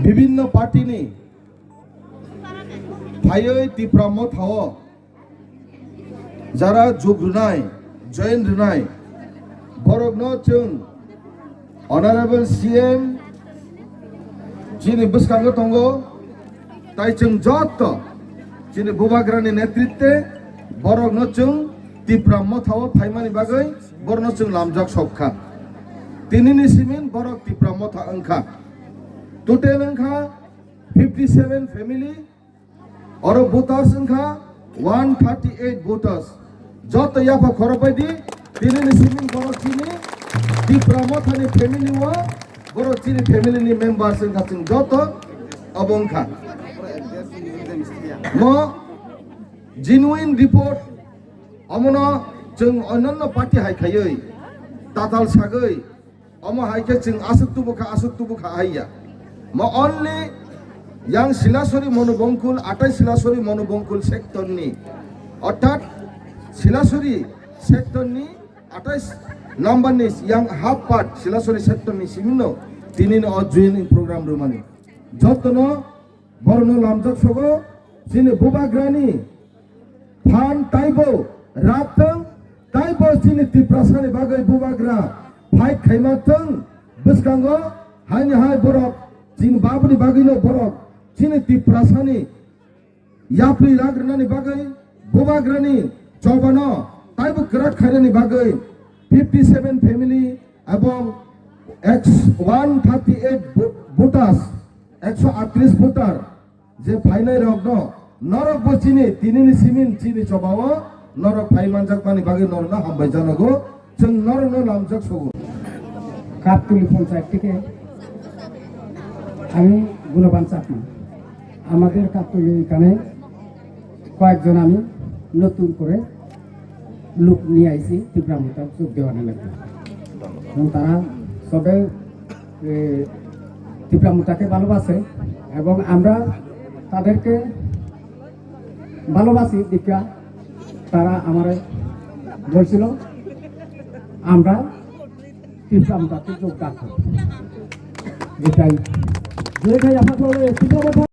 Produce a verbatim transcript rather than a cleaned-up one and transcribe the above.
Bibhinno party ni phaiwi Tipra Motha o jara jug rwnai, join rwnai, borokno chwng Honorable C M chini bwskango tongo, tai chwng joto chini bubagrani netritwe borokno chwng Tipra Motha o phaimani bagwi borokno chwng lamjak sok kha. Tinini simin borok Tipra Motha wng kha. Total wng kha fifty seven family, oro voters wng kha one thirty eight voters. Joto yapha khorok bai di, tinini simin borok chini Tipra Mothani family o, borok chini family ni members wng kha chwng joto obo wng kha. Mo genuine report, omono chwng onyanno party hai khaiwi tatal sagwi, omo hai khe chwng aswk tubu kha, aswk tubu kha hai ya. Mo only yang Silasori Monobongkul, atai Silasori Monobongkul sector ni, orthat Silasori sector ni atai number ni yang half part Silasori sector ni simino tinini o joining program rwmani. Jotono borokno lamjak sogo, chini bubagrani phan taibo rap thung, taibo chini Tiprasani bagwi bubagra fight khaima thung, bwskango haini hai borok, chini babuni bagwino borok, chini Tiprasani yapri rak rwnani bagwi, bubagrani chobano taibo kwrak khainani bagwi fifty seven family ebong eksh-, one thirty eight vo-, voters, ekso atris voter je phainai rokno norok bo chini tinini simin chini chobao norok phai manjakmani bagwi norokno hambai janago, chwng norokno lamjak sogo. কাকতলী পঞ্চায়েত থেকে আমি গুণবান চাকমা। আমাদের কাকতলী এখানে কয়েকজন আমি নতুন করে লোক নিয়ে আইছি ত্রিপুরা মোর্চার যোগ দেওয়ার লাগি। এবং তারা সবে, এ, ত্রিপুরা মোর্চাকে ভালোবাসে এবং আমরা তাদেরকে ভালোবাসি দেখা তারা আমারে বলছিল আমরা ত্রিপুরা মোর্চাতে যোগদান করব। এটাই, যেটাই আপনার